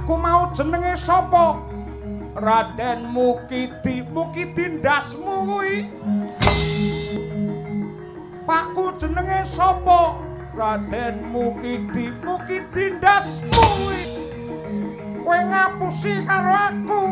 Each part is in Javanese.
Pakku mau jenenge sapa? Raden Mukidi. Mukidi ndasmu kuwi. Pakku jenenge sapa? Raden Mukidi. Mukidi ndasmu kuwi. Kowe ngapusi karo aku.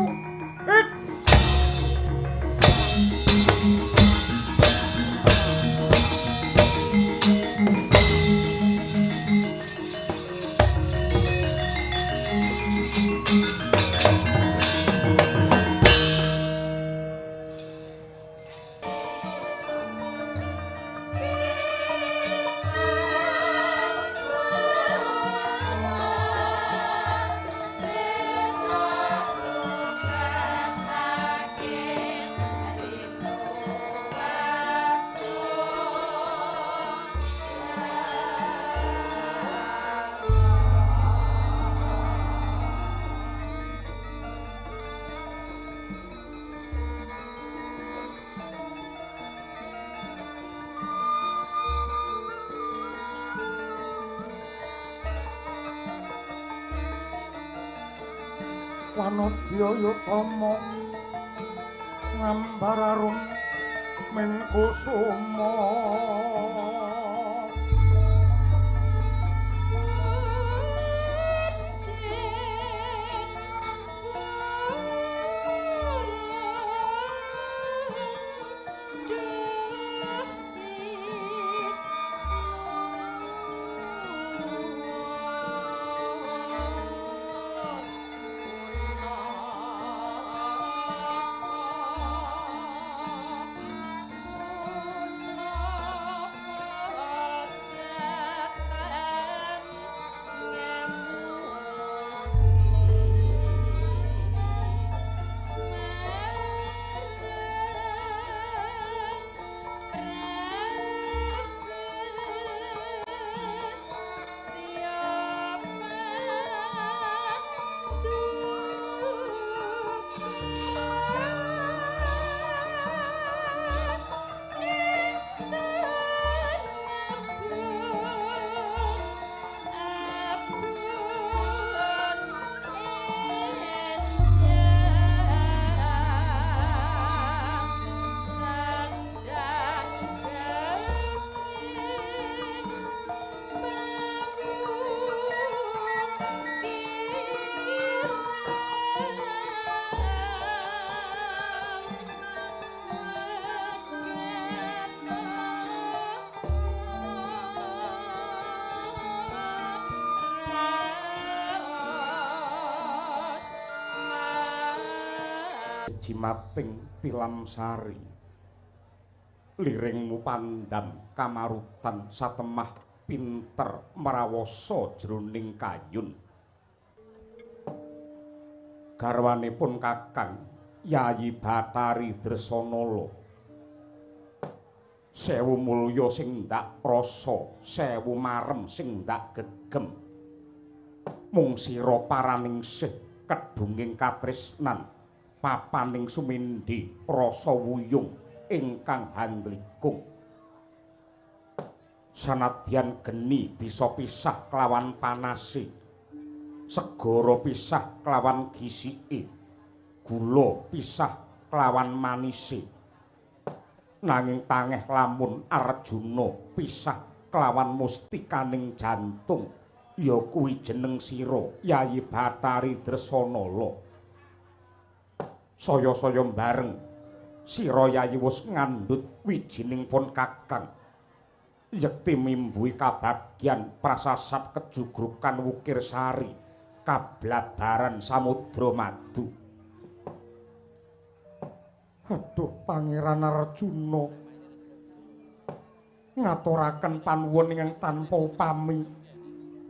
Wanodya Yutama ngambar arum mengkusuma. Jimating tilam sari liringmu pandam kamarutan satemah pinter mrawasa jroning kayun. Garwanipun Kakang Yayi Bathari Dresanala sewu mulya sing ndak prasa, sewu marem sing ndak gegem. Mung sira paraningsih kedunging katresnan papaning sumindhi rasa wuyung ingkang handlikung. Sanadyan geni bisa pisah kelawan panase, segara pisah kelawan gisike, gula pisah kelawan manise, nanging tangeh lamun Arjuna pisah kelawan mustikaning jantung, ya kuwi jeneng sira Yayi Bathari Dresanala. Saya-saya bareng sira Yayi wis ngandhut wijining pun Kakang yekti mimbuhi kabagyan prasasat kejugrukan wukir sari kablabaran samudra madu. Aduh Pangeran Arjuna ngaturaken panuwun ingkang tanpa upami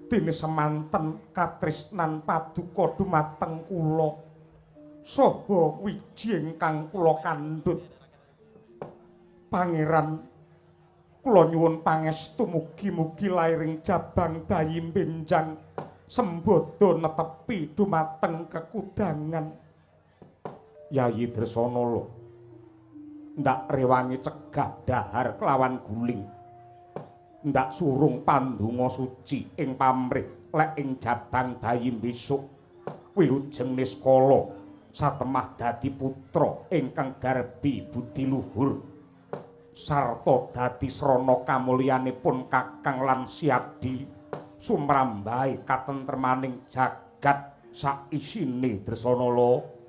dene semanten katresnan paduka dumateng kula saha wiji ingkang kula kandhut. Pangeran, kula nyuwun pangestu mugi-mugi lairing jabang bayi benjang sembada netepi dumateng kekudangan. Yayi Dresanala ndak rewangi cegah dahar kelawan guling, ndak surung pandonga suci ing pamrih lek ing jabang bayi besok Wilujeng niskala satemah dadi putra ingkang darbi budi luhur sarta dadi srana kamulyanipun kakang lan siadi sumrambahe katentremaning jagat saisine Dresanala.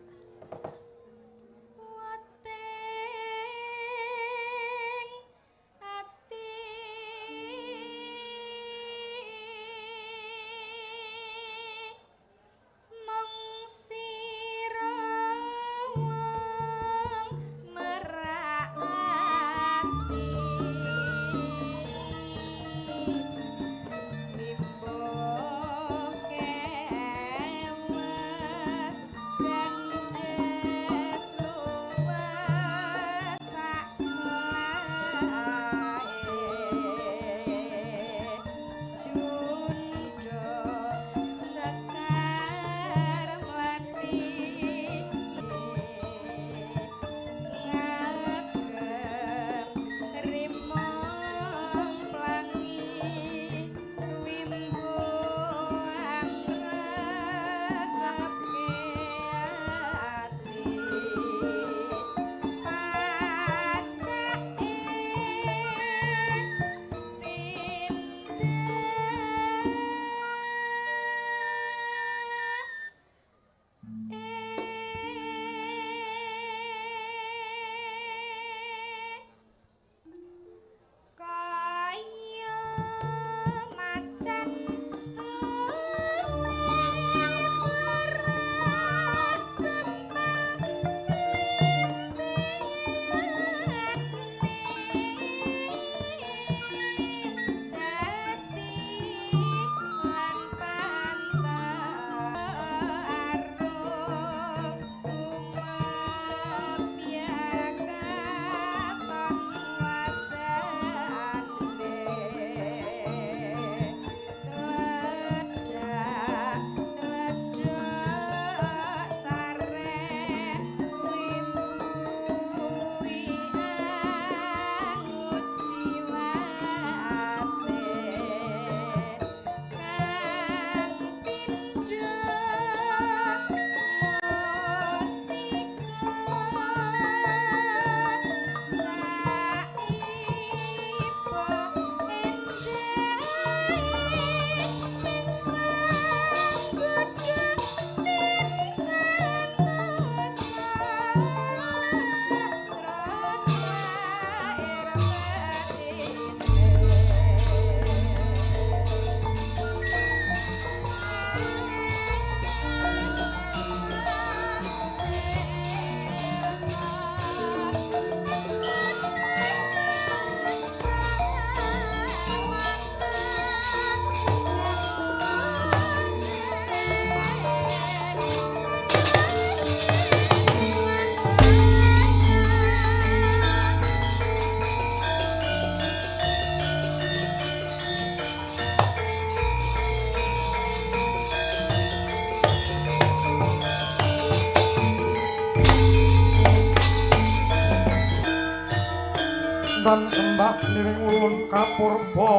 Dan sembah niring ulun kapurba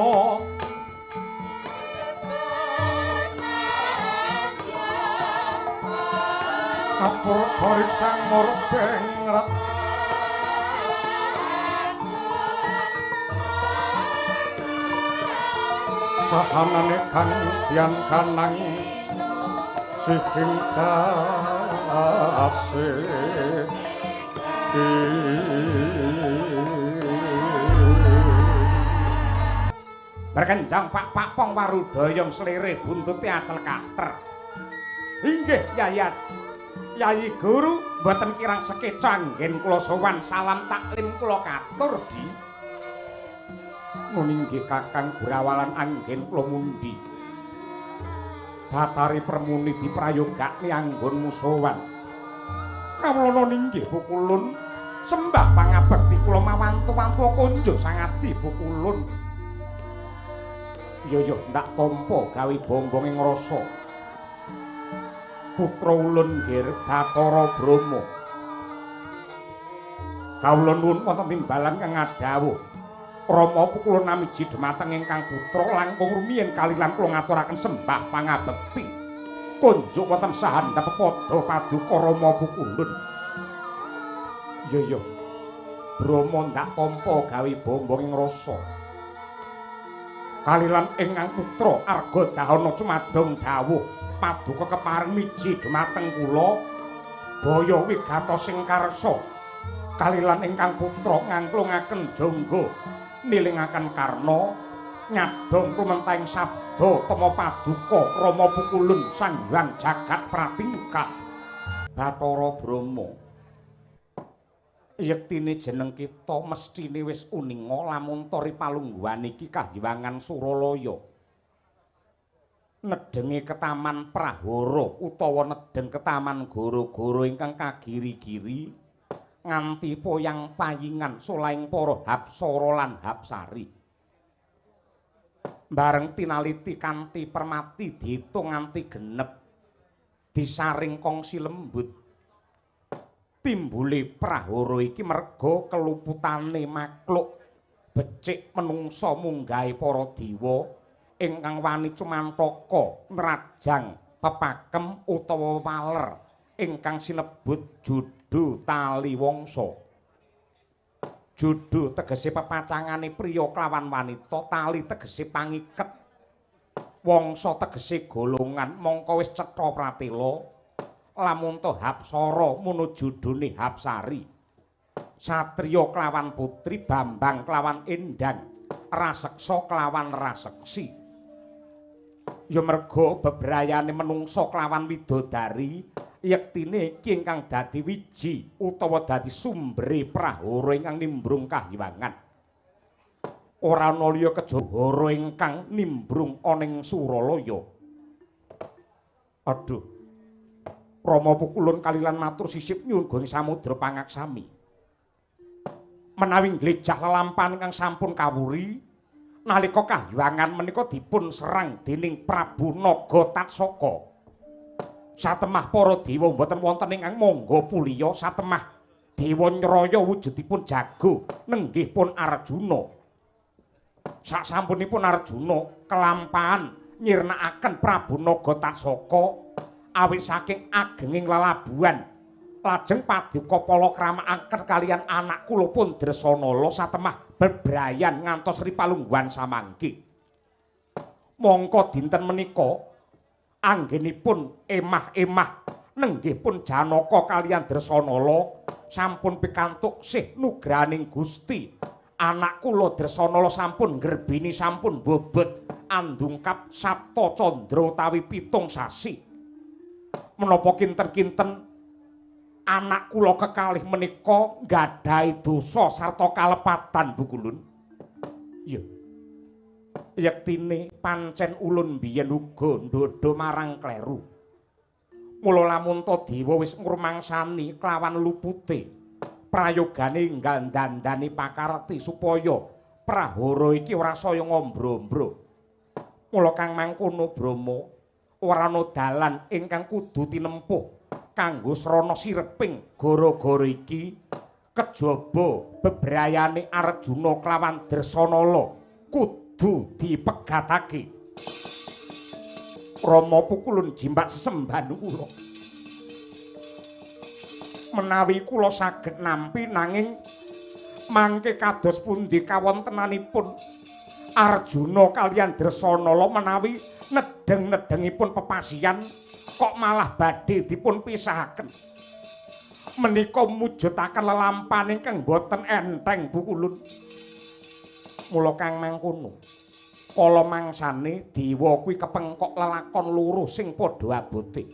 kapurba risang murbengrat sahanane kang yan kanang sihing kasih. Berkenjang Pak Pakpong Warudayang slire buntute acel kater. Inggih Yayat. Yayi Guru mboten kirang sekeca anggen kula sowan salam taklim kula katur di. Nun inggih Kakang Gurawalan anggen kula mundi. Batari Permuni diprayogakne anggonmu sowan. Kawula ninggih pukulun sembah pangabekti kula mawantu-wantu konjo sangadi pukulun. Yo yo ndak tampa gawe bombonge ngrasa. Putra ulun nggih Bathara Brahma. Kawula nuwun wonten timbalan kang ngadhawuh. Rama pukulun namiji dhumateng ingkang putra langkung rumiyin kalilan kula ngaturaken sembah pangabekti. Kunjuk wonten sahandhap pepada paduka Rama Pukulun. Iya iya. Brama ndak tampa gawe bombong ing rasa. Kalilan ingkang putra Arga Dahana cumadong dawuh paduka kepareng miji dumateng kula baya wigatos sing karsa. Kalilan ingkang putra ngangklungaken jangga nilingaken karna nyadong rumentahing sabda tama paduka Rama Pukulun Sang Hyang Jagat Pratingkah. Bathara Brahma, yektine jeneng kita mesthine wis uninga lamun ta ripalungguhan iki kahyangan Suralaya. Nedhengi ketaman Prahara utawa nedheng ketaman goro-goro ingkang kagiri-giri nganti poyang payingan solaing para hapsara lan hapsari. Bareng tinaliti kanthi permati diitung nganti genep, disaring kongsi lembut. Timbule prahara iki merga keluputane makluk becik menungsa munggahe para dewa ingkang wani cumantaka nrajang pepakem utawa waler ingkang sinebut judu tali wangsa. Judu tegese pepacangane priya kelawan wanita, tali tegese pangiket, wangsa tegese golongan. Mongko wis cetha pratela lamun to hapsara mono judune hapsari, satriya kelawan putri, bambang kelawan endang, raseksa kelawan raseksi. Ya merga bebrayane menungsa kelawan widodari, yektine iki ingkang dadi wiji utawa dadi sumbere prahara ingkang nimbrung kahyangan. Ora ana liya kejaba ingkang nimbrung ana ing Suralaya. Aduh, Rama Pukulun kalilan matur sisip nyuwun ing samudra pangaksami. Menawi nglejah lelampahan ingkang sampun kawuri nalika kahyangan menika dipun serang dening Prabu Naga Taksaka. Satemah para dewa mboten wonten ingkang mangga puliya, satemah dewa nyraya wujudipun jago nenggih pun Arjuna. Sasampunipun Arjuna kelampahan nyirnakaken Prabu Naga Taksaka awit saking agenging lelabuhan, lajeng paduka palakrama kaliyan anak kula pun Dresanala satemah bebrayan ngantos ripalungguhan samangke. Mongko dinten menika anggenipun emah-emah nenggih pun Janaka kaliyan Dresanala sampun pikantuk sih nugrahaning Gusti. Anak kula Dresanala sampun nggerbini, sampun bobot andungkap Sapta Candra utawi 7 sasi. Menapa kinten-kinten anak kula kekalih menika nggadahi dosa sarta kalepatan Bukulun? Iya. Yektine pancen ulun biyen uga ndhodha marang kleru. Mula lamun ta dewa wis ngrumangsani kelawan lupute prayogane enggal dandani pakarti supaya prahara iki ora saya ngombro-ombro. Mula kang mangkono Brahma, ora ana dalan ingkang kudu tinempuh kanggo srana sireping gara-gara iki kejaba bebrayane Arjuna kelawan Dresanala kudu dipegatake. Rama Pukulun jimbak sesembahan kula. Menawi kula saged nampi nanging mangke kados pundi kawontenanipun Arjuna kaliyan Dresanala menawi nedheng-nedhengipun pepasian kok malah badhe dipun pisahaken. Menika mujudaken lelampahan ingkang boten enteng Bukulun. Mula kang mangkono, kala mangsane dewa kuwi kepengkok lelakon loro sing padha abote.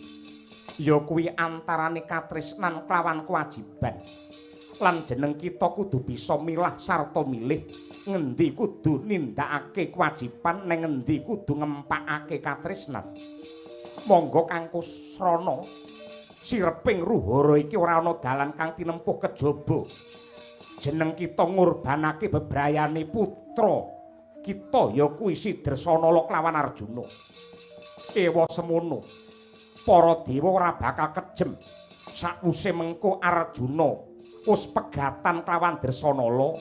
Ya kuwi antarane katresnan kelawan kewajiban. Lan jeneng kita kudu bisa milah sarta milih ngendi kudu nindakake kewajiban neng ngendi kudu ngempakake katresnan. Monggo kang kusrana sireping ruhara iki ora ana dalan kang tinempuh kejaba jeneng kita ngurbanake bebrayane putra kita ya kuwi si Dresanala kelawan Arjuna. Ewa semono para dewa ora bakal kejem sakwuse mengko Arjuna wis pegatan kelawan Dresanala,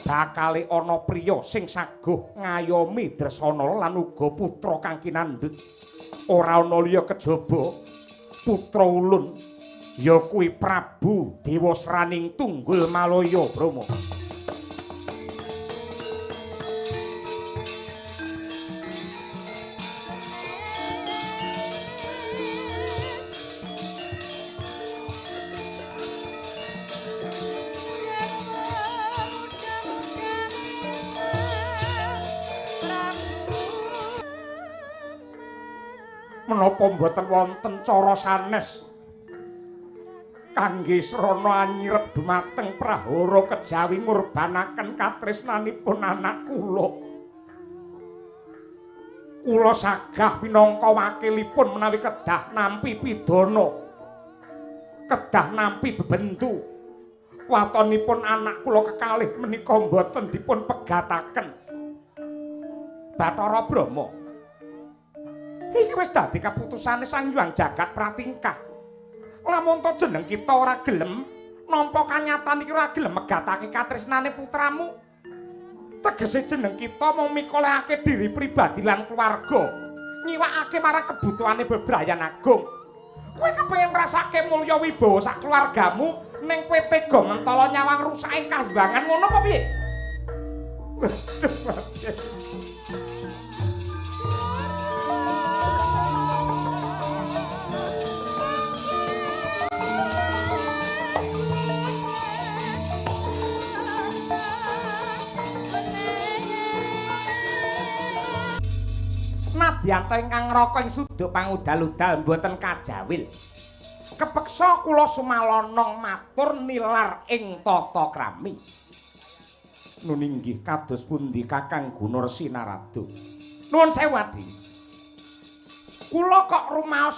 bakale ana priya sing saguh ngayomi Dresanala lan uga putra kang kinandhut. Ora ana liya kejaba putra ulun ya kuwi Prabu Dewasraning Tunggul Malaya Brama. Menapa mboten wonten cara sanes kangge srana anyirep dumateng prahara kejawi ngurbanaken katresnanipun anak kula. Kula sagah minangka wakilipun menawi kedah nampi pidana, kedah nampi bebentu. Watonipun anak kula kekalih menika mboten dipun pegataken. Bathara Brahma, iki wis dadi keputusane Sang Hyang Jagat Pratingkah. Lamun to jeneng kita ora gelem nampa kanyatan iki, ora gelem megatake katresnane putramu, tegese jeneng kita mung mikolehake diri pribadi lan keluarga, nyiwakake marang kebutuhane bebrayan agung. Kowe kepengin ngrasake mulya wibawa sak keluargamu, ning kowe tega mentala nyawang rusake kahyangan ngono apa piye? Nadyan ingkang ngraka ing suduk pangudal-udal mboten kajawil. Kepeksa kula sumalana matur nilar ing tata krami. Nun inggih kados pundi Kakang Gunarsi Narada? Nuwun sewu Adi. Kula kok rumaos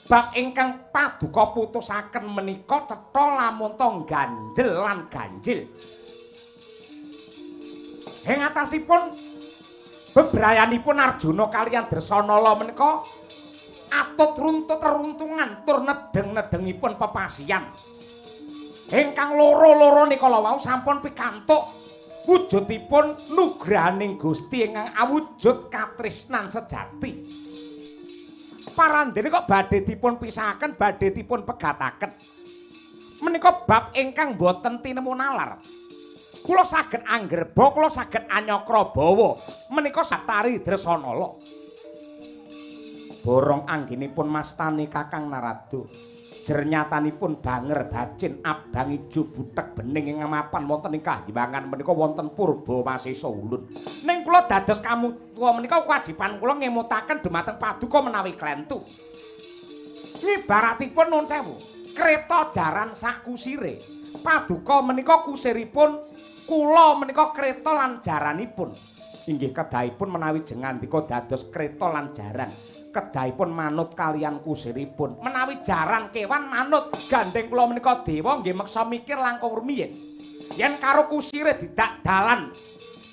bab ingkang paduka putusaken menika cetha lamun to ganjel lan ganjil. Ing atasipun bebrayanipun Arjuna kaliyan Dresanala menika atut runtut reruntungan tur nedeng-nedengipun pepasian. Ingkang loro-loro nika wau sampun pikantuk wujudipun nugrahaning Gusti ingkang awujud katresnan sejati. Parandene kok badhe dipun pisahaken, badhe dipun pegataken. Menika bab ingkang boten tinemu nalar. Kula saged anggerba, kula saged anyakra bawa menika satari Dresanala. Borong anggenipun mastani Kakang Narada, jernyatanipun banger bacin abang ijo butek bening ing mapan wonten ing kahyangan menika wonten purba wasesa ulun. Ning kula dados kamutua menika kewajiban kula ngemutaken dumateng paduka menawi klentu. Ngibaratipun nuwun sewu, kreta jaran sak kusire. Paduka menika kusiripun, kula menika kreta lan jaranipun. Inggih kedahipun menawi jengandika dados kreta lan jaran, kedahipun manut kalian kusiripun. Menawi jaran kewan manut, gandeng kula menika dewa nggih meksa mikir langkung rumiyin. Yen karo kusire didak dalan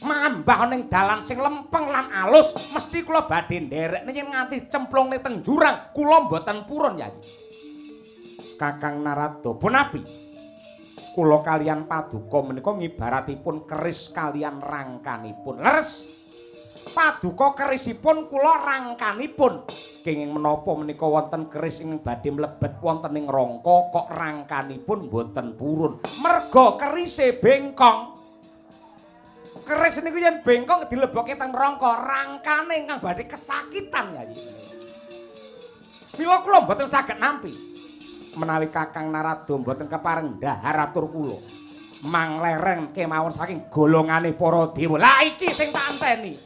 mambah ning dalan sing lempeng lan alus, mesti kula badhe nderekne yen nganti cemplungne teng jurang, kula mboten purun Yai. Kakang Narada, punapi kula kalian paduka menika ngibaratipun keris kalian rangkanipun. Leres, paduka kerisipun kula rangkanipun. Kenging menapa menika wonten keris ingkang badhe mlebet wonten ing rangka kok rangkanipun mboten purun. Merga kerise bengkong. Keris niku yen bengkong dilebokke teng rangka, rangkane ingkang badhe kesakitan Yai. Mila kula mboten saged nampi menawi Kakang Narada mboten kepareng dhahar atur kula manglereng kemawon saking golongane para dewa. Lah iki sing tak anteni.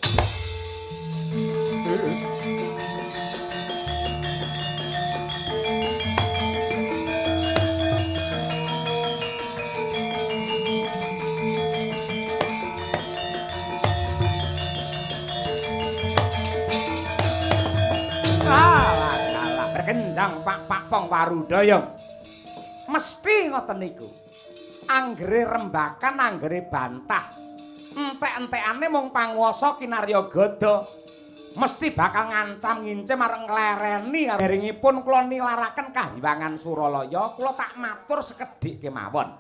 Berkenjang pak-pak pong warudaya. Mesti ngoten niku. Anggere rembakan, anggere bantah, entek-entekane mung panguwasa kinarya gada. Mesti bakal ngancam ngincim arep nglereni. Derengipun kula nilaraken kahyangan Suralaya, kula tak matur sekedhik kemawon.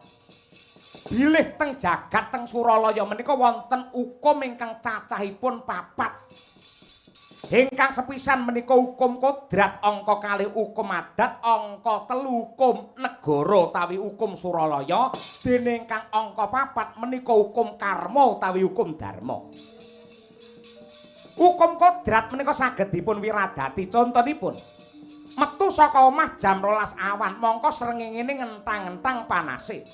Bilih teng jagat teng Suralaya menika wonten ukum ingkang cacahipun 4. Ingkang sepisan menika hukum kodrat, angka kalih hukum adat, angka telu hukum negara utawi hukum Suralaya, dene ingkang angka papat menika hukum karma utawi hukum dharma. Hukum kodrat menika saged dipun wiradati. Contonipun, metu saka omah jam 12 awan, mongko srengenge ngentang-ngentang panase.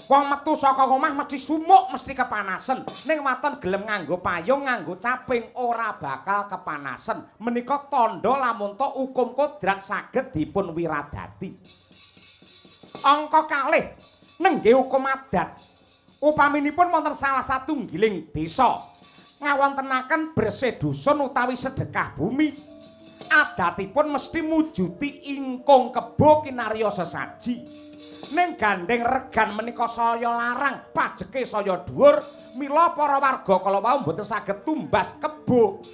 Wong metu saka omah mesti sumuk, mesti kepanasen. Ning waton gelem nganggo payung, nganggo caping, ora bakal kepanasen. Menika tandha lamun to hukum kodrat saged dipun wiradati. Angka kalih nenggih hukum adat. Upaminipun wonten salah satunggiling desa ngawontenaken bersih dusun utawi sedekah bumi, adatipun mesti mujuti ingkung kebo kinarya sesaji. Ning gandeng regan menika saya larang, pajeke saya dhuwur, mila para warga kala wau mboten saged tumbas kebo.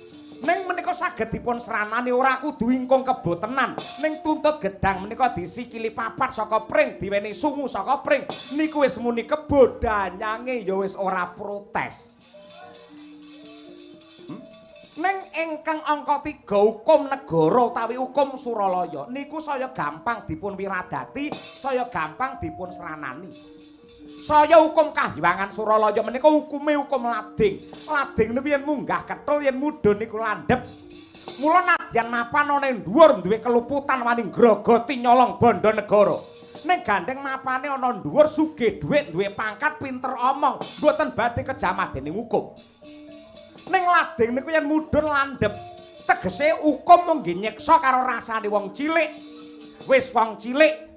Ning menika saged dipun sranani ora kudu ingkung kebo tenan, ning tuntut gedang menika disikili papat saka pring, diweni sungu saka pring, niku wis muni kebo, danyange ya wis ora protes. Ning ingkang angka 3 hukum negara utawi hukum Suralaya niku saya gampang dipun wiradati, saya gampang dipun sranani. Saya hukum kahyangan Suralaya menika hukume hukum lading. Lading niku yen munggah ketul, yen mudhun niku landhep. Mula nadyan mapan ana ing dhuwur duwe keluputan wani ngrogoti nyolong bondo negara. Ning gandeng mapane ana dhuwur sugih dhuwit, duwe pangkat, pinter omong, mboten badhe kejamah dening hukum. Ning lading niku yen mudhun landhep, tegese hukum mung nggih nyiksa karo rasane wong cilik. Wis wong cilik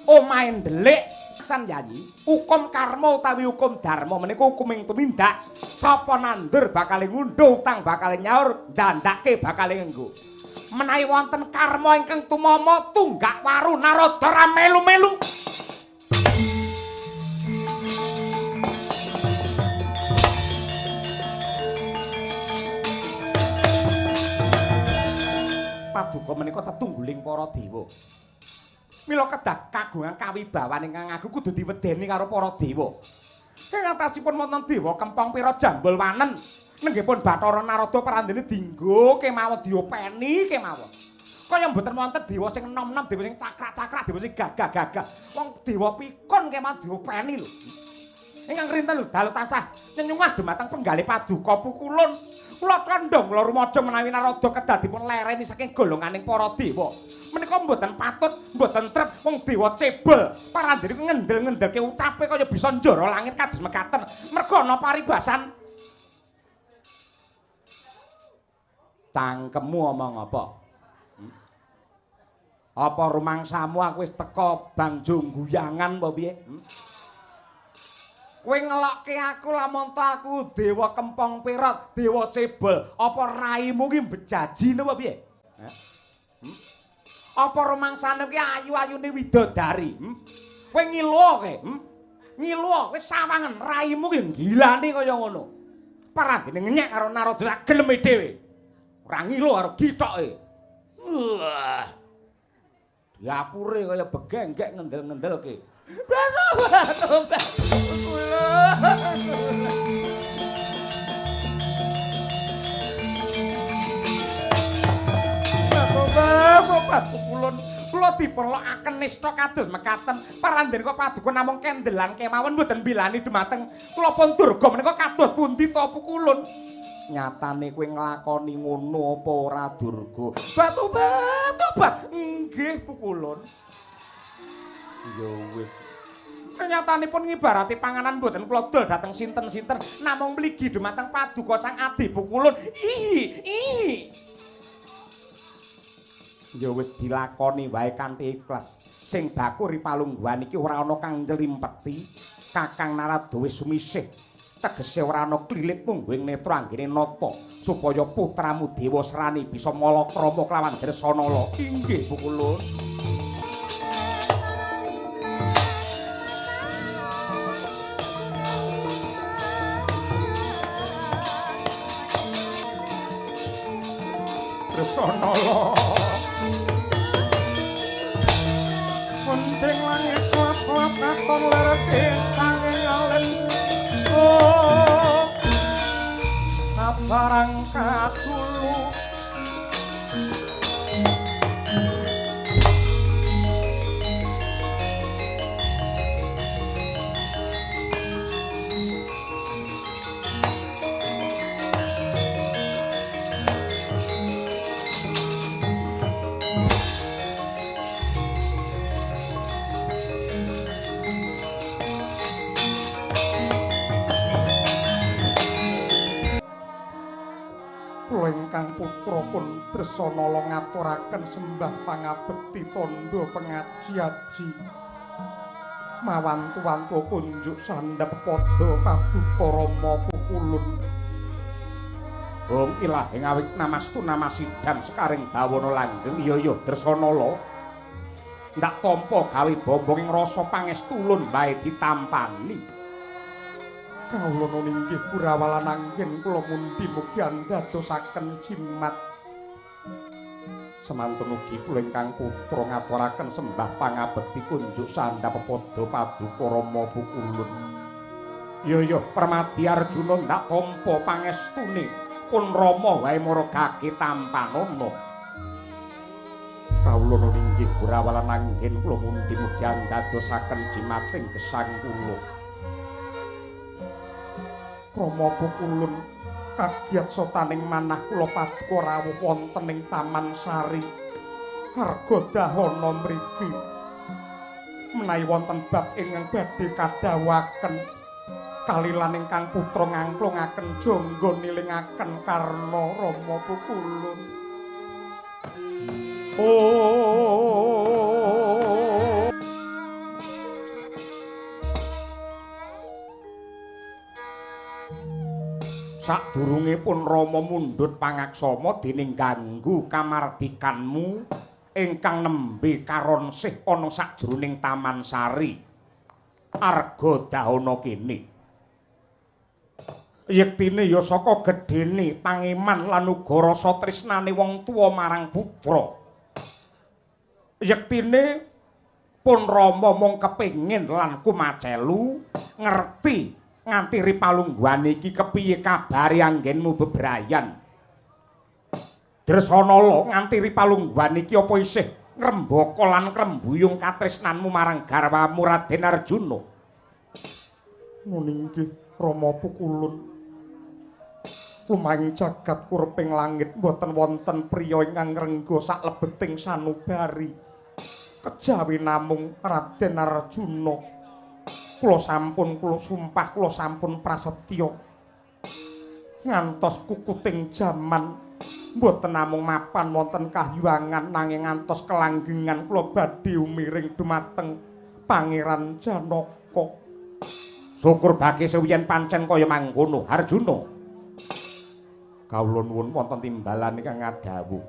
omahe ndelik san yayi. Hukum karma utawi hukum dharma menika hukuming tumindak. Sapa nandur bakal ngundhuh, utang bakal nyaur, ndandake bakal nganggo. Menawi wonten karma ingkang tumama tunggak waru Narada ora melu-melu. Paduka menika tetungguling para dewa. Mila kedah kagungan kawibawan ingkang agung kudu diwedeni karo para dewa. Ing atasipun wonten dewa Kempong Pira Jambul Wanen, nenggihipun Bathara Narada parandene dinggo kemawon diopeni kemawon. Kaya mboten wonten dewa sing enom-enom, dewa sing cakrak-cakrak, dewa sing gagah-gagah. Wong dewa pikun kemawon diopeni lho. Ingkang rinten lho dalu tansah nyenyungah dumateng penggalih paduka pukulun. Kula kandhong kula rumaja menawi Narada kedah dipun lereni saking golonganing para dewa. Menika mboten patut, mboten trep wong dewa cebol. Parandene ngendel-ngendelke ucape kaya bisa njara langit kados mekaten. Merga ana paribasan. Cangkemmu omong apa? Apa rumangsamu aku wis teka bangjo guyangan apa piye? Kowe ngelokke aku lamun ta aku dewa Kempong Perot, dewa cebol, apa raimu ki bejaji napa piye? Apa rumangsane ki ayu-ayune widodari? Kowe ngilu kowe, Ngilu kowe sawangen raimu ki gilani kaya ngono. Parandene ngenyek karo Narada sak geleme dhewe. Ora ngilu karo githoke. Wah. Diapure kaya begenggek ngendel-ngendelke. Bapak kula diperlokaken nista kados mekaten. Parandene kok paduka namung kendelan kemawon mboten bilani dumateng kula pun durga menika kados pundi to pukulun. Nyatane kowe nglakoni ngono apa ora Durga? Batu-batu. Nggih pukulun. Ya wis. Nyatanipun ngibarati panganan mboten kula dol dhateng sinten-sinten namung mligi dumateng paduka Sang Adi Pukulun. Ih. Ya wis dilakoni wae kanthi ikhlas. Sing baku ri palungguhan iki ora ana kang nylimpeti. Kakang Narada wis sumisih. Tegese ora ana klilip mungguing netra anggene nata supaya putramu Dewasrani bisa malakrama kelawan Dresanala. Inggih Pukulun. Dresanala. Kunting langit suap-suap katon lereke tangi alen. Oh, sabarang katulu Dresanala ngaturaken sembah pangabekti tandha pengaji-aji. Mawantu-wantu kunjuk sandhap pada paduka Rama Pukulun. Om ilahi ngawik namastu namasidam sekaring bawana langgeng. Iya iya Dresanala. Ndak tampa gawe bombong ing rasa pangestulun wae ditampani. Kawula inggih purawalan anggen kula mundi mugi andadosaken jimat. Semantun ugi kula ingkang putra ngaturaken sembah pangabekti kunjuk sandhap pepada paduka Rama Pukulun. Iya iya Permadi Arjuna ndak tampa pangestune pun Rama wae mara gage tampanana. Kawula inggih purawalan anggen kula mundi mugi andadosaken jimating gesang kula. Rama Pukulun kagiat sotaning manah kula paduka rawuh wonten ing Taman Sari Harga Dahana mriki. Menawi wonten bab ingkang badhe kadhawuhaken kalilan ingkang putra ngangklungaken jangga nilingaken karna Rama Pukulun. Oh. Sadurunge pun Rama mundhut pangaksama dening ganggu kamardikanmu ingkang nembe karonsih ana sajroning Taman Sari Arga Dahana kene. Yektine ya saka gedhene pangeman lan uga rasa tresnane wong tuwa marang putra. Yektine pun Rama mung kepengin lan kumacelu ngerti nganti ripalungguhan iki kepiye kabare anggenmu bebrayan. Dresanala nganti ripalungguhan iki apa isih ngrembaka lan ngrembuyung katresnanmu marang garwamu Raden Arjuna? Ngono inggih Rama Pukulun. Lumahing jagat kureping langit mboten wonten priya ingkang ngrengga saklebeting sanubari kejawi namung Raden Arjuna. Kula sampun kula sumpah kula sampun prasetya ngantos kukuting jaman mboten namung mapan wonten kahyuangan nanging ngantos kelanggengan kula badhe umiring dumateng Pangeran Janaka. Syukur bagi sewiyen pancen kaya mangkono Arjuna. Kawula nuwun wonten timbalan ingkang ngadhawuh.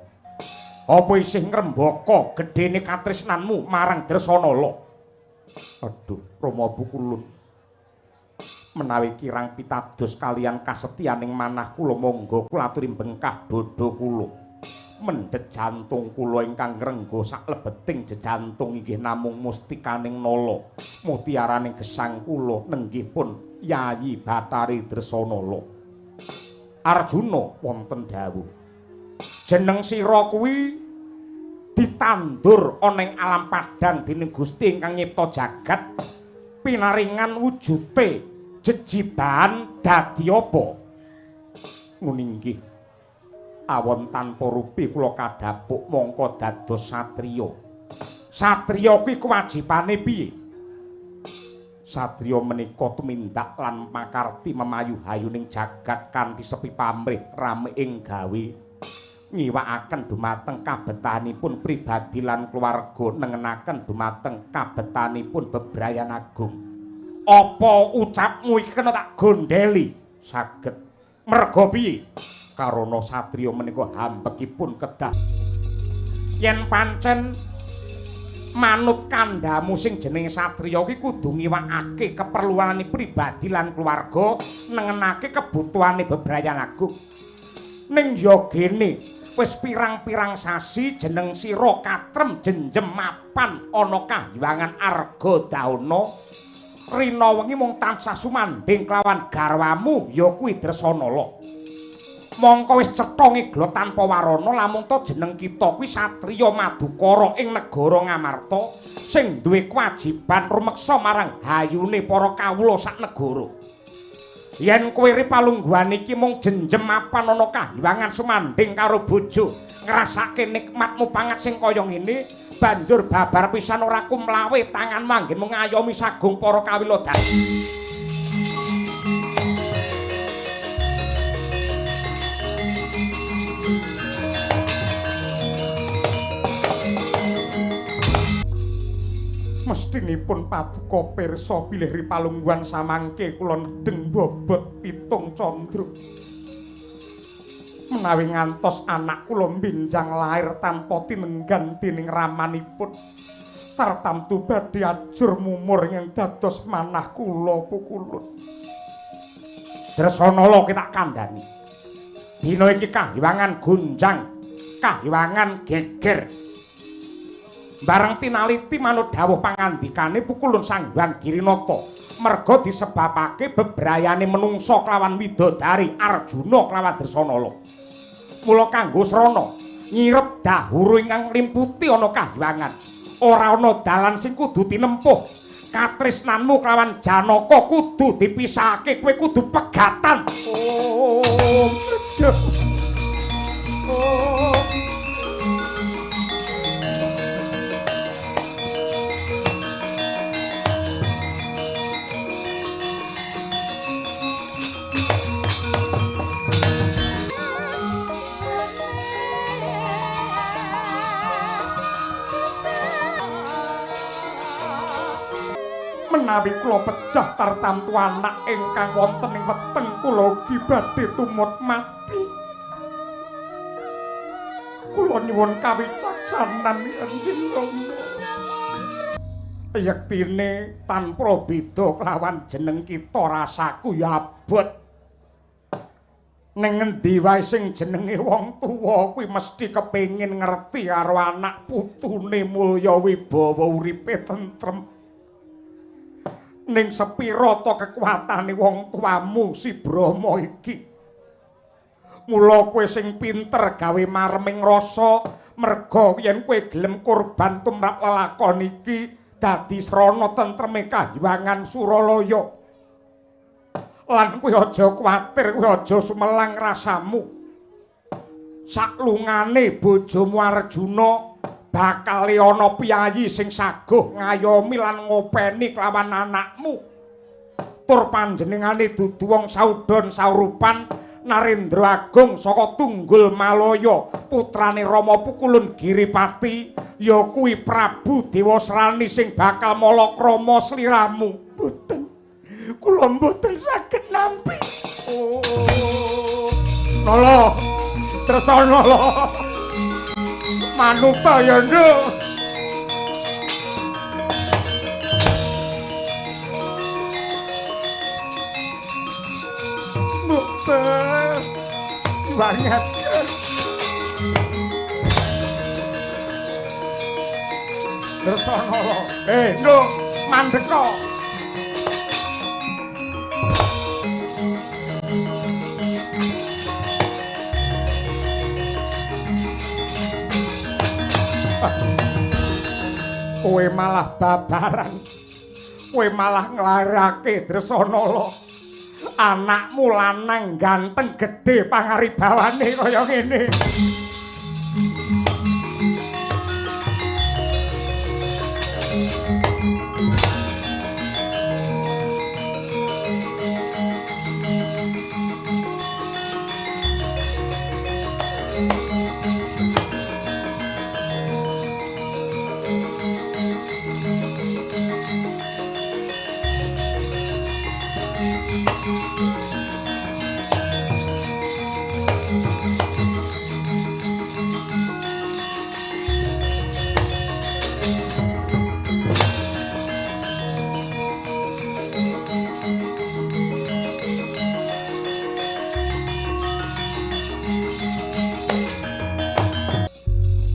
Apa isih ngrembaka gedhene katresnanmu marang Dresanala? Aduh, Rama Pukulun. Menawi kirang pitados kalian kasetyaning manah kula monggo kula aturi bengkah dada kula. Mendhet jantung kula ingkang ngrengga saklebeting jejantung inggih namung mustikaning nala, mutiaraning gesang kula nenggih pun Yayi Bathari Dresanala. Arjuna wonten dawuh. Jeneng sira kuwi ditandur ana ing alam padhang dening Gusti ingkang nyipta jagat pinaringan wujute jejibahan dadi apa? Ngene inggih. Awon tanpa rupi kula kadhapuk mongko dados satriya. Satriya kuwi kewajibane piye? Satriya menika tumindak lan pakarti memayu hayuning jagat kanthi sepi pamrih rame ing gawe ngiwakaken dumateng kabetanipun pribadi lan keluarga nengenaken dumateng kabetanipun bebrayan agung. Apa ucapmu iki kena tak gondeli? Saged. Merga piye? Karana satriya menika hambekipun kedah yen pancen manut kandhamu sing jenenge satriya iki kudu ngiwakake keperluane pribadi lan keluarga nengenake kebutuhane bebrayan agung. Ning ya gene wis pirang-pirang sasi jeneng sira katrem jenjem mapan ana kahyuangan Arga Dahana. Rina wengi mung tansah sumandhing kelawan garwamu ya kuwi Dresanala. Mongko wis cetha ngegla tanpa warana lamun ta jeneng kita kuwi satriya madukara ing negara Ngamarta sing duwe kewajiban rumeksa marang hayune para kawula sak negara. Yen kowe ripalungguhan iki mung jenjem mapan ana kahyuangan sumandhing karo bojo, ngrasake nikmatmu pangat sing kaya ngene, banjur babar pisan ora kumlawe tanganmu anggenmu ngayomi sagung para kawula dadi. Mestinipun paduka pirsa bilih ripalungguhan samangke kula nedheng bobot 7 candra. Menawi ngantos anak kula mbinjang lair tanpa tinenggan dening ramanipun, tartamtu badhe ajur mumur ing dados manah kula pukulun. Dresanala ki tak kandhani. Dina iki kahiwangan gonjang, kahiwangan geger. Bareng tinaliti manut dawuh pangandikane Pukulun Sang Hyang Girinata, merga disebabake bebrayane menungsa kelawan widodari Arjuna kelawan Dresanala. Mula kanggo srana nyirep dahuru ingkang nglimputi ana kahiwangan. Ora ana dalan sing kudu tinempuh. Katresnanmu kelawan Janaka kudu dipisahake, kowe kudu pegatan. Oh, oh. Menawi kula pejah tartamtu anak ingkang wonten ing weteng kula ugi badhe tumut mati. Kula nyuwun kawicaksanan Kanjeng Rama. Yektine tanpa beda kelawan jeneng kita rasaku ya abot. Ning ngendi wae sing jenenge wong tuwa kuwi mesti kepengin ngerti karo anak putune mulya wibawa uripe tentrem. Ning sepira ta kekuatane wong tuamu si Brahma iki. Mula kowe sing pinter gawe mareming rasa, merga yen kowe gelem korban tumrap lelakon iki dadi srana tentreme kahiwangan Suralaya. Lan kowe aja kuwatir, kowe aja sumelang rasamu. Saklungane bojomu Arjuna bakal ana piyayi sing saguh ngayomi lan ngopeni kelawan anakmu. Tur panjenengane dudu wong saudon saurupan Narendra Agung saka Tunggul Malaya, putrane Rama Pukulun Giripati, ya kuwi Prabu Dewasrani sing bakal malakrama sliramu. Mboten, kula mboten saged nampi. Oh, Nala, Dresanala. Manuta ya nduk. Mboten banget. Dresanala. Nduk, mandeka. Kowe malah babaran, kowe malah nglarake Dresanala. Anakmu lanang ganteng gedhe pangaribawane kaya ngene.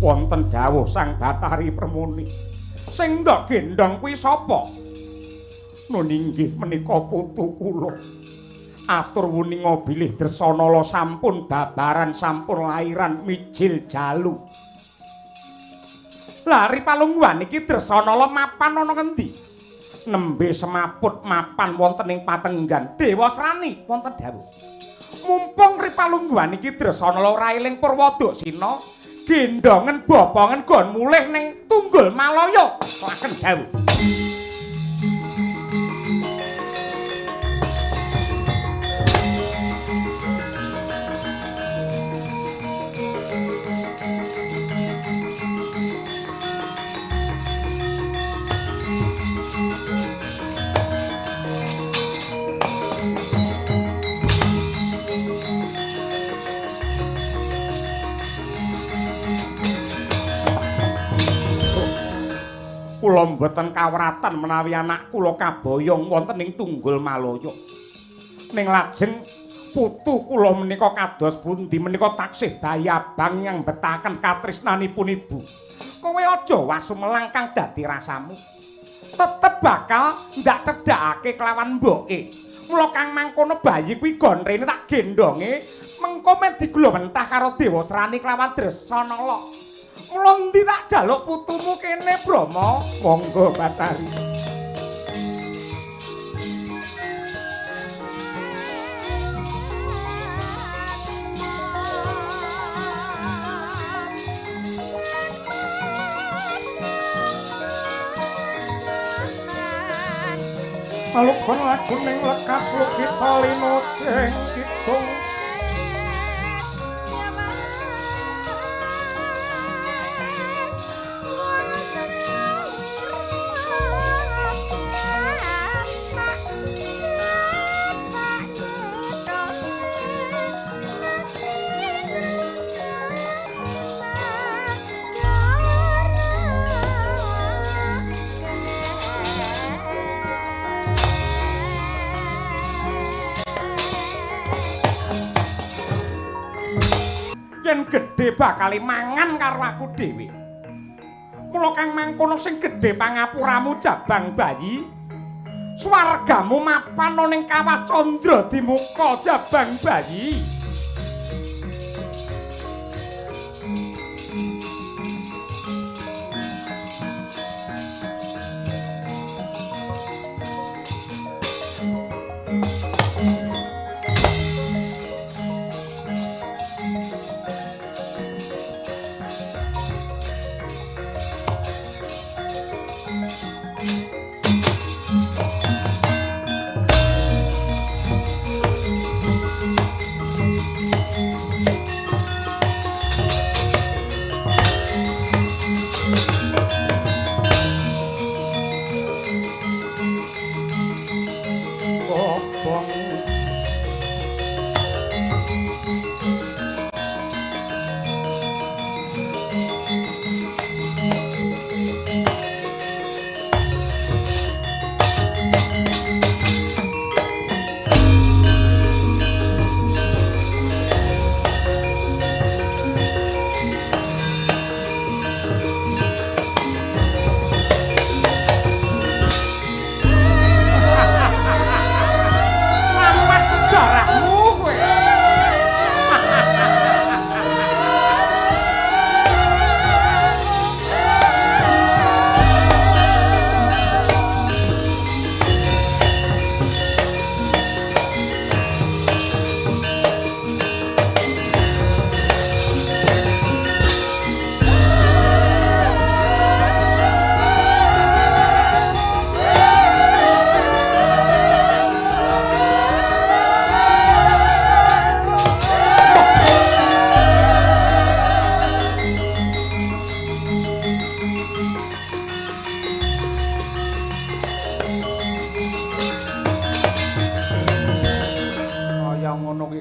Wonten dawuh Sang Bathari Permuni, sing ndok gendhong kuwi sapa? Nun inggih menika putu kula. Atur wuninga bilih Dresanala sampun babaran sampun lairan mijil jalu. Lah ripalungguhan iki Dresanala mapan ana ngendi? Nembe semaput mapan wonten ing patenggan Dewasrani wonten dawuh. Mumpung ripalungguhan iki Dresanala ora eling Purwodaksina, gendhongen bopongen gon mulih ning Tunggul Malaya. Laken dawuh. Kula mboten kawratan menawi anak kula kaboyong wonten ing Tunggul Malaya. Ning lajeng putu kula menika kados pundi menika taksih bayi abang yang betaken katresnanipun ibu. Kowe aja wasumelang kang dadi rasamu. Tetep bakal ndak cedhakake kelawan mboke. Mula kang mangkono bayi kuwi gonrene tak gendonge, mengko men digulawentah karo Dewasrani kelawan Dresanala. Mula endi tak jaluk putumu kene, Brahma? Monggo, Bathari. Malukon lagu ning lekas lukita linoceng kidung. Yen gedhe bakal mangan karo aku dhewe. Mula kang mangkono sing gedhe pangapuramu jabang bayi. Swargamu mapan ning kawah Candra Dimuka jabang bayi.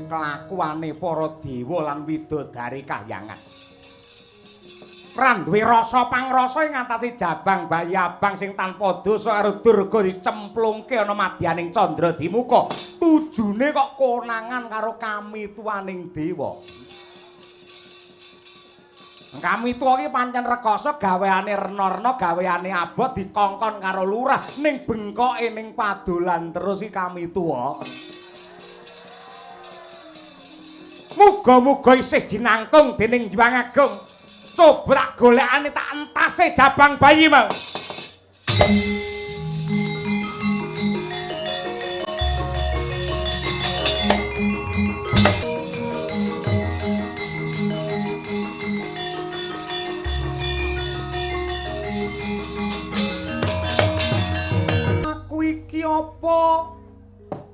Kelakuane para dewa lan widodari kahyangan. Ra duwe rasa pangrasa ing ngatasi jabang bayi abang sing tanpa dosa karo Durga dicemplungke ana madyaning Candra Dimuka. Tujune kok konangan karo kamituwaning dewa. Kamituwa iki pancen rekoso, gaweane rena-rena, gaweane abot dikongkon karo lurah ning bengkoke ning padolan terus iki kamituwa. Muga-muga isih jinangkung dening Hyang Agung. Coba golekane tak entase jabang bayi mau. Aku iki apa?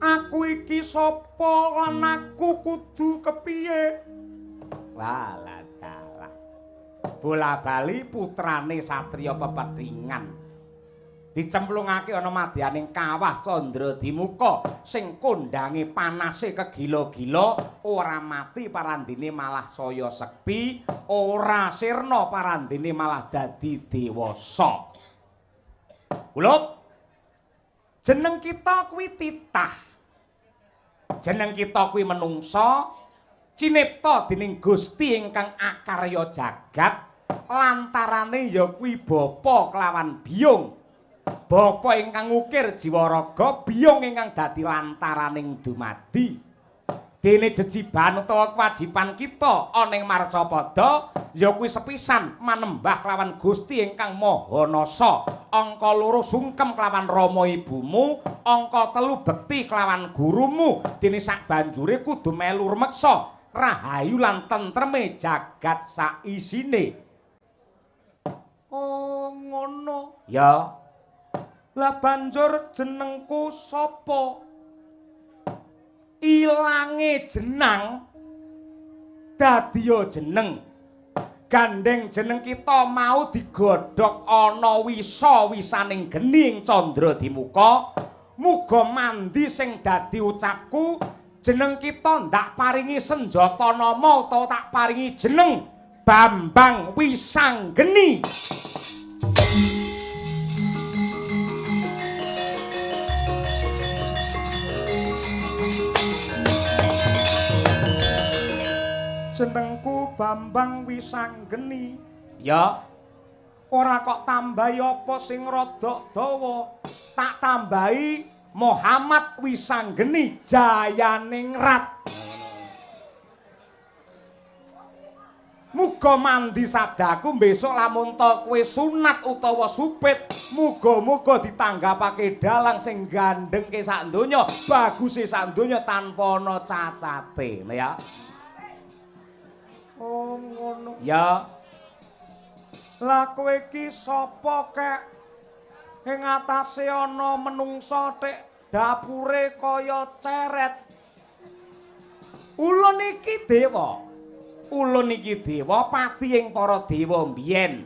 Aku iki sapa lan aku kudu kepiye? Walah dalah. Bola-bali putrane satriya pepethingan. Dicemplungake ana madyaning kawah Candra Dimuka sing kondange panase kegila-gila, ora mati parandene malah saya sekti, ora sirna parandene malah dadi dewasa. Ulup. Jeneng kita kuwi titah. Jeneng kita kuwi menungsa cinipta dening Gusti ingkang akarya jagat, lantarane ya kuwi bapa kelawan biyung. Bapa ingkang ngukir jiwa raga, biyung ingkang dadi lantaraning dumadi. Dene jejiban utawa kewajiban kita ana ing marcapada ya kuwi sepisan manembah kelawan Gusti ingkang Maha Nasa. Angka loro sungkem kelawan rama ibumu, angka telu bekti kelawan gurumu. Dene sak banjure kudu melu rumeksa rahayu lan tentreme jagat saisine. Oh ngono. Ya. Lah banjur jenengku sapa? Ilange jenang dadiya jeneng. Gandeng jeneng kita mau digodhog ana wisa-wisaning geni ing candra dimuka. Muga mandi sing dadi ucapku, jeneng kita ndak paringi senjata nama utawa tak paringi jeneng Bambang Wisanggeni. Jenengku Bambang Wisanggeni. Ya. Ora kok tambahi apa sing rada dawa. Tak tambahi Muhammad Wisanggeni Jayaningrat. Muga mandi sabdaku besok lamun ta kowe sunat utawa supit, muga-muga ditanggapake dalang sing gandhengke sak donya, baguse sak donya tanpa ana cacate, ya. Oh ngono. Ya. Lah kowe iki sapa kek? Ing atase ana menungsa tek dapure kaya ceret. Ulun iki dewa. Ulun iki dewa pati ing para dewa mbiyen.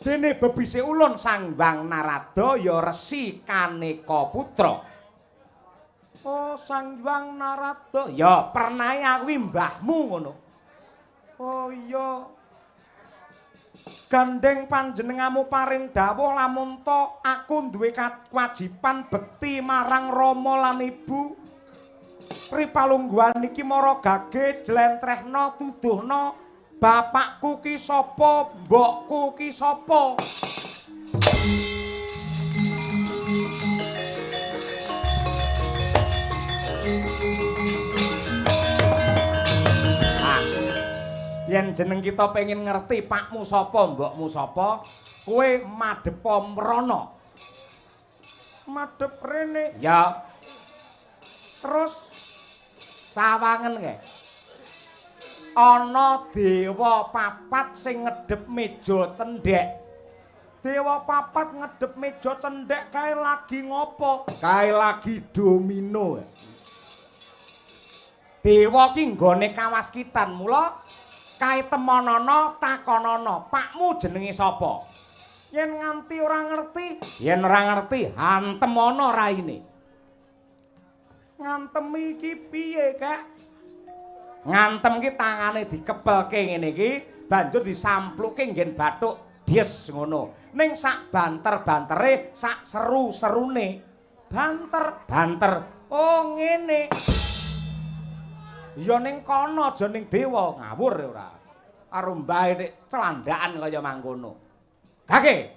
Dene bebise ulun Sang Hyang Narada ya Resi Kaneka Putra. Oh Sang Hyang Narada. Ya pernahe aku mbahmu ngono. Oh iya. Gandeng panjenenganmu paring dawuh lamun ta aku duwe kewajiban bekti marang rama lan ibu. Pripalungguhan iki mara gage jlentrehna tuduhna bapakku ki sapa, mbokku ki sapa. Yen jeneng kita pengen ngerti pakmu sapa, mbokmu sapa, kowe madhepa mrana. Madhep rene. Ya. Terus sawangen kae. Ana dewa papat sing ngedhep meja cendhek. Dewa papat ngedhep meja cendhek kae lagi ngopo? Kae lagi domino. Dewa ki nggone kawaskitan, mula kae temonana takonana, pakmu jenenge sapa? Yen nganti ora ngerti, yen ora ngerti hantemana raine. Ngantemi iki piye, Kak? Ngantem ki tangane dikepelke ngene iki, banjur disampluke nggen bathuk dies ngono. Ning sak banter-bantere, sak seru-serune. Banter, banter. Oh ngene. Ya ning kono aja ning dewa, ngawur ora. Karo mbahe nek celandaan kaya mangkono. Gage.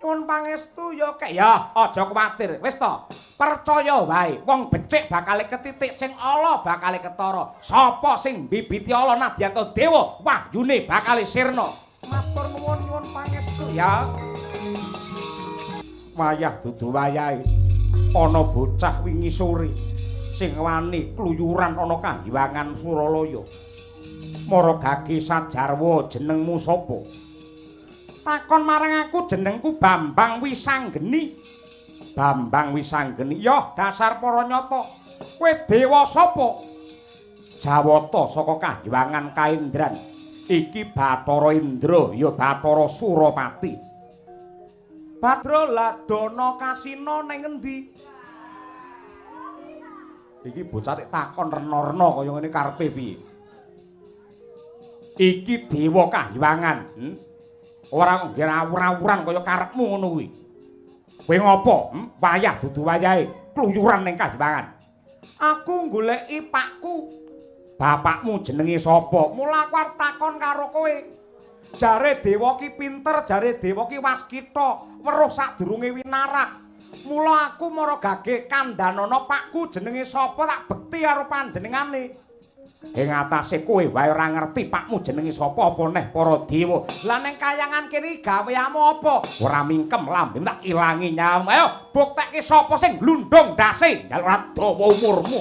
Nyuwun pangestu ya Kek. Ya, aja kuwatir. Wis to. Percaya wae, wong becik bakal ketitik, sing ala bakal ketara. Sapa sing mbibiti ala nadyan ta dewa, wahyune bakal sirna. Matur nuwun nyuwun pangestu ya. Wayah dudu wayahe. Ana bocah wingi sore sing wani kluyuran ana kahyangan Suralaya. Mara gage sajarwa jenengmu sapa? Takon marang aku jenengku Bambang Wisanggeni. Bambang Wisanggeni, ya dasar para nyata. Kowe dewa sapa? Jawata saka kahyangan Kaendran. Iki Bathara Indra, ya Bathara Surapati. Badra Ladana Kasina ning endi? Iki bocah nek takon rena-rena kaya ngene karepe piye? Iki dewa kahyangan, Ora nggih awur-awuran kaya karepmu ngono kuwi. Kowe ngopo? Wayah dudu wayahe, kluyuran ning kahyangan. Aku goleki pakku. Bapakmu jenenge sapa? Mula aku arep takon karo kowe. Jare dewa ki pinter, jare dewa ki waskita, weruh sadurunge winarah. Mula aku mara gage kandhanana pakku jenenge sapa tak bekti karo panjenengane. Ing atase kowe wae ora ngerti pakmu jenenge sapa apa neh para dewa. Lah ning kayangan kene gaweamu apa? Ora mingkem lambe tak ilangi nyawamu. Ayo buktekke sapa sing glundung ndase, njaluk ora dawa umurmu.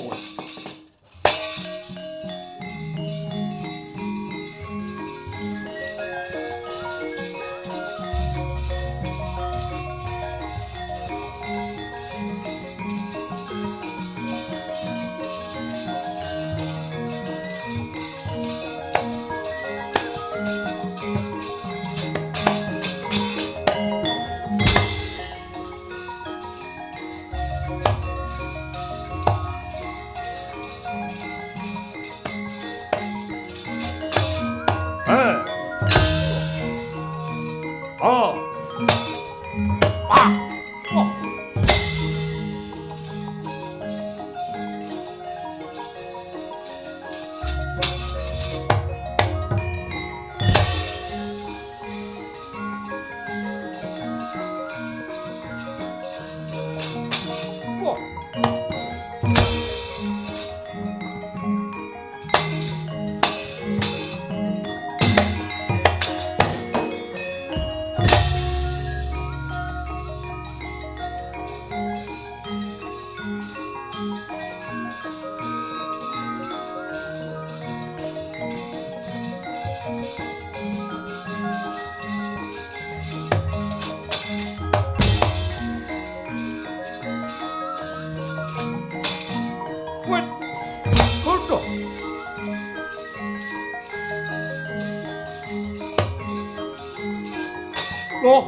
Loh,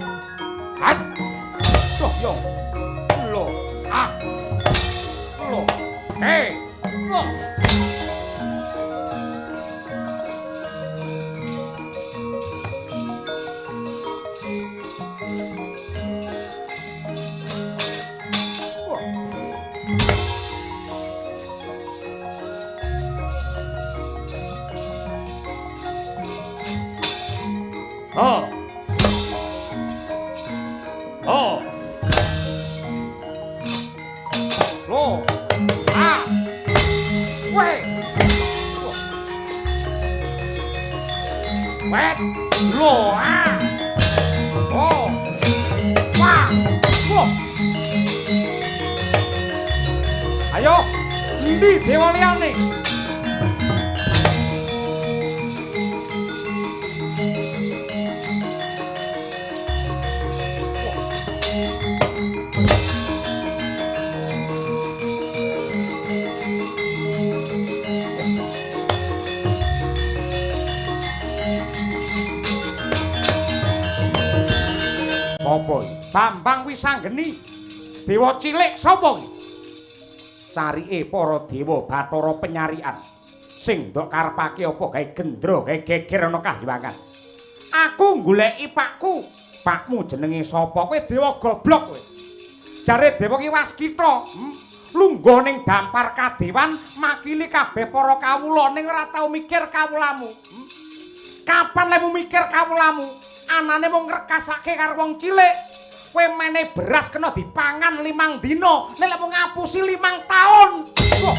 kan? Loh, yo. Loh, ah. Loh, hei. Loh. Oh. Oh. Loh. Ah. Weh. Wet. Loh. Ah. Oh. Wah. Loh. Ayo, endi dewa liyane? Sapa iki? Bambang Wisanggeni. Dewa cilik sapa iki? Carike para dewa Bathara penyarian. Sing ndok karepake apa gawe gendra, gawe geger ana kahyangan. Aku goleki pakku. Pakmu jenenge sapa? Kowe dewa goblok kowe. Jare dewa ki waskita. Lungguh ning dampar kadewan makili kabeh para kawula ning ora tau mikir kawulamu. Kapan lemu mikir kawulamu? Anane mung ngrekasake karo wong cilik. Kowe mene beras kena dipangan 5 dina, nek lek mung ngapusi 5 taun. Wah.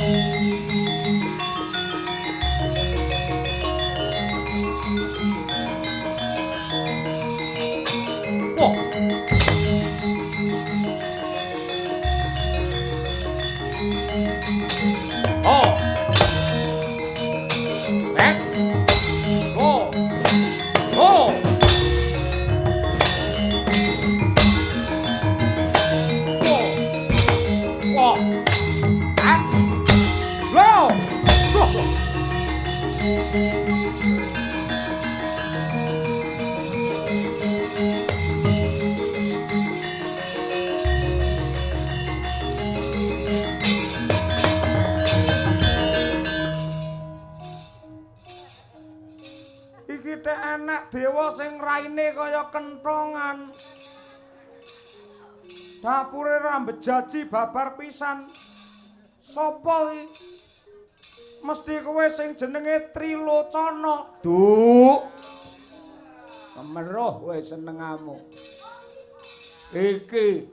Wah. Oh. Nek. Oh. Oh. Wah. Ah. Loh. Loh. Iki tek enek dewa sing raine kaya kentongan. Dapure ra mbejaji babar pisan. Sopo iki? Mesti kowe sing jenenge Trilocana. Duk. Kemeruh kowe senengamu. Iki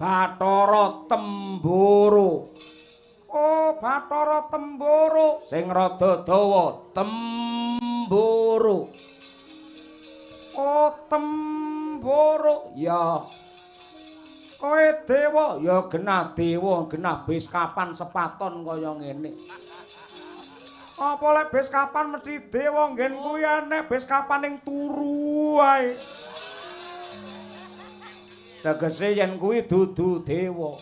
Bathara Temboro. Oh, Bathara Temboro sing rada dawa Temboro. Oh, Temboro. Ya. Kowe dewa ya genah dewa, genah bis kapan sepaton kaya ngene. Apa lek bis kapan mesti dewa nggen kuwi enek bis kapan ning turu wae. Tegese yen kuwi dudu dewa.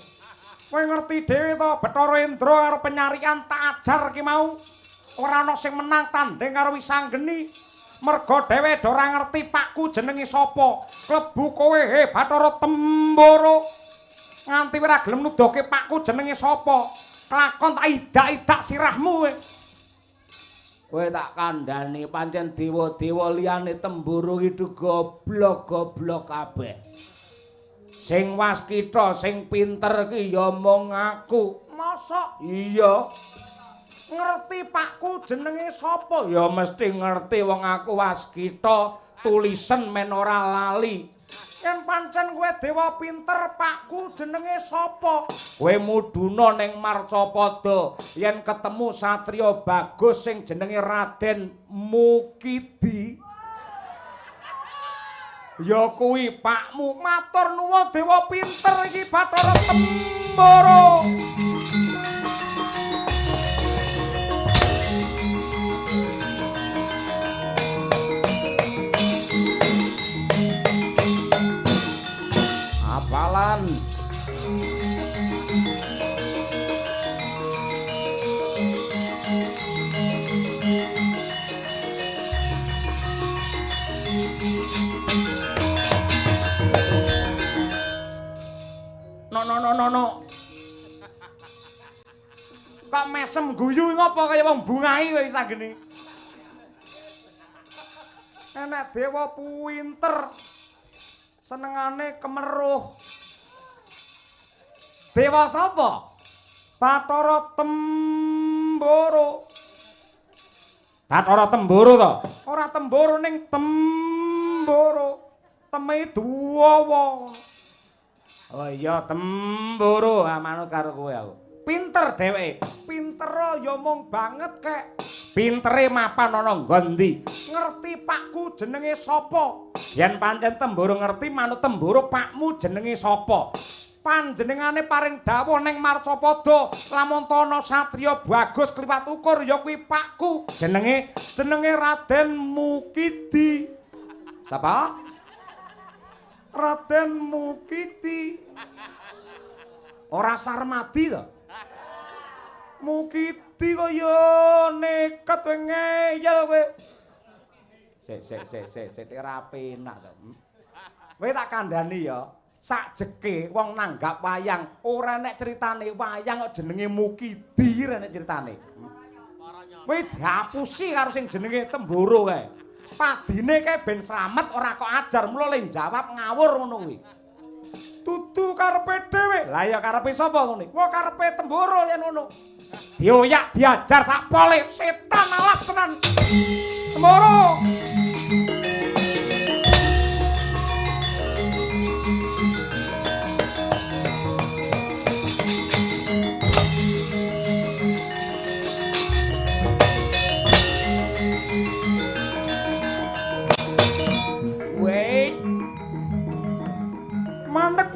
Kowe ngerti dhewe to Bathara Indra karo penyarian tak ajar ki mau. Ora ana sing menang tanding karo Wisanggeni. Merga dhewe ora ngerti pakku jenenge sapa. Klebu kowe he Bathara Temboro. Nganti ora gelem nuduhke pakku jenenge sapa. Kelakon tak idak-idak sirahmu kowe. Kowe tak kandhani pancen dewa-dewa liyane Temboro iki goblok-goblok kabeh. Sing waskita sing pinter ki ya mung aku. Mosok? Iya. Ngerti pakku jenenge sapa? Ya mesti ngerti wong aku waskita tulisen men ora lali. Yen pancen kowe dewa pinter, pakku jenenge sapa? Kowe mudhuna ning Marcapada yen ketemu satriya bagus sing jenenge Raden Mukidi. Ya kuwi pakmu. Matur nuwun dewa pinter iki Bathara Temboro. Apalan. No no no no no. Kok mesem guyu ngopo kaya wong bungahi kowe Wisanggeni. Enek dewa puwinter. Senengane kemeruh. Dewa sapa? Bathara Temboro. Bathara Temboro to? Ora Temboro ning Temboro. Teme duwawa. Oh iya Temboro, manut karo kowe aku. Pinter dheweke. Pinter ya mung banget kek. Pintere mapan ana nggon ndi? Ngerti pakku jenenge sapa? Yen pancen Temboro ngerti manut Temboro pakmu jenenge sapa? Panjenengane paring dawuh ning Marcapada, lamun ana satriya bagus kliwat ukur ya kuwi pakku. Jenenge jenenge Raden Mukidi. Sapa? Raden Mukidi. Ora Sarmadi to? Mukidi kaya nekat kowe ngeyel kowe. Sik sik sik sik sik ora penak to. Kowe tak kandhani ya. Sakjeke wong nanggap wayang ora nek critane wayang kok jenenge Mukidi ora nek critane. Kowe dihapusi karo sing jenenge Temboro kae. Padine kae ben slamet ora kok ajar mula le jawab ngawur ngono kuwi. Dudu karepe dhewe. Lah ya karepe sapa ngene? Wah karepe Temboro yen ngono. Dioyak diajar sak pole setan alas tenan. Temboro. Mandek.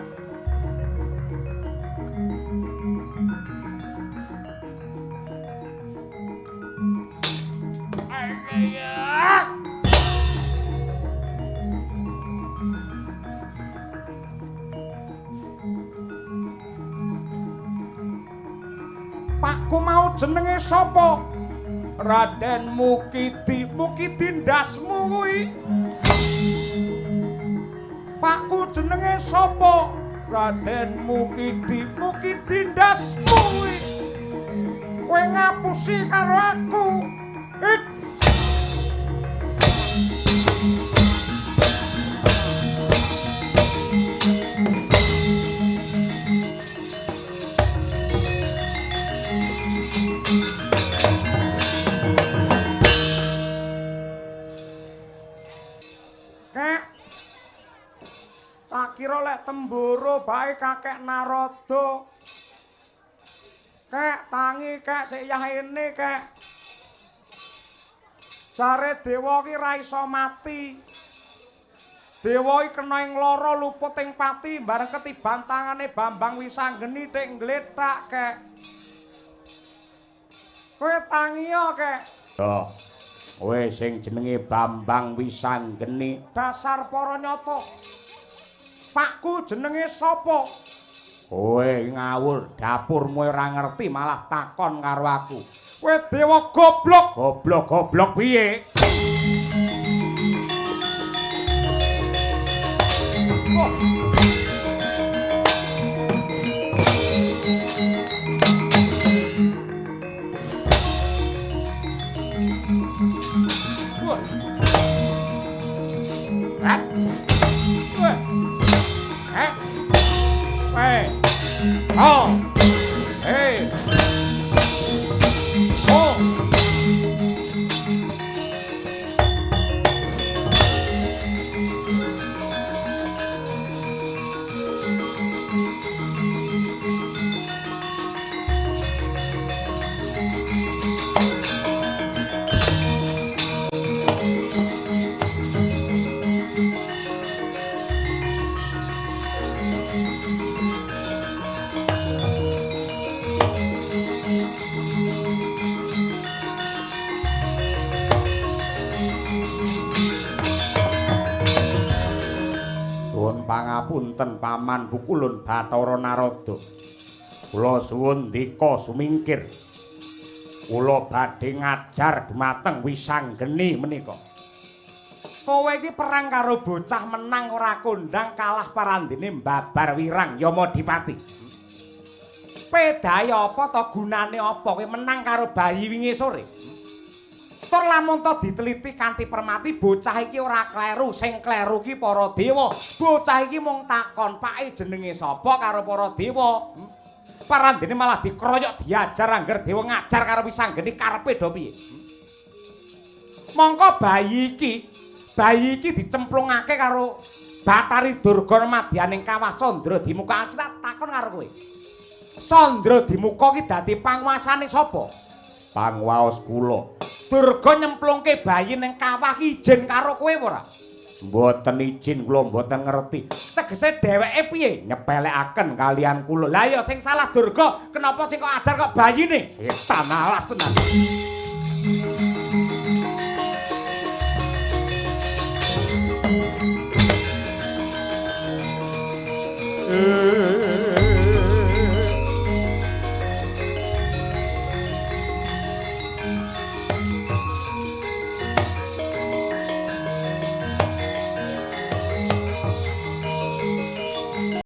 Pakku mau jenenge sapa? Raden Mukidi. Mukidi ndasmu kuwi. Pakku jenenge sapa? Raden Mukidi. Mukidi ndasmu kuwi. Kowe ngapusi karo aku. Tak kira lek temboro bae kakek Narada. Kek tangi kek sik yahene kek. Jare dewa ki ra iso mati. Dewa iki kena ing lara luput ing pati bareng ketiban tangane Bambang Wisanggeni tek nglethak kek. Kowe tangiya kek. Yo. Kowe sing jenenge Bambang Wisanggeni dasar para nyata. Pakku jenenge sapa? Kowe ngawur, dapurmu ora ngerti malah takon karo aku. Kowe dewa goblok. Goblok-goblok piye? Oh. Wah. Hah? Wah. Eh. Eh. Oh. Eh. Oh. Pangapunten paman pukulun Bathara Narada. Kula suwun ndika sumingkir. Kula badhe ngajar dumateng Wisanggeni menika. Kowe iki perang karo bocah menang ora kondang kalah parandene mbabar wirang Yamadipati. Pedahe apa to gunane apa kowe menang karo bayi wingi sore? Tur lamun to diteliti kanthi permati bocah iki ora kleru, sing kleru ki para dewa. Bocah iki mung takon pake jenenge sapa karo para dewa. Parandene malah dikroyok diajar angger dewa ngajar karo Wisanggeni karepe do piye. Mongko bayi iki dicemplungake karo Bathari Durga madyaning kawah Candra Dimuka. Tak takon karo kowe. Candra Dimuka ki dadi panguasane sapa? Panguwaos kula. Durga nyemplungke bayi ning kawah ki izin karo kowe ora? Mboten izin, kula mboten ngerti. Tegese dheweke piye? Nyepelekaken kalian kula. Lah ya sing salah Durga, kenapa sing kok ajar kok bayine? Setan alas tenan.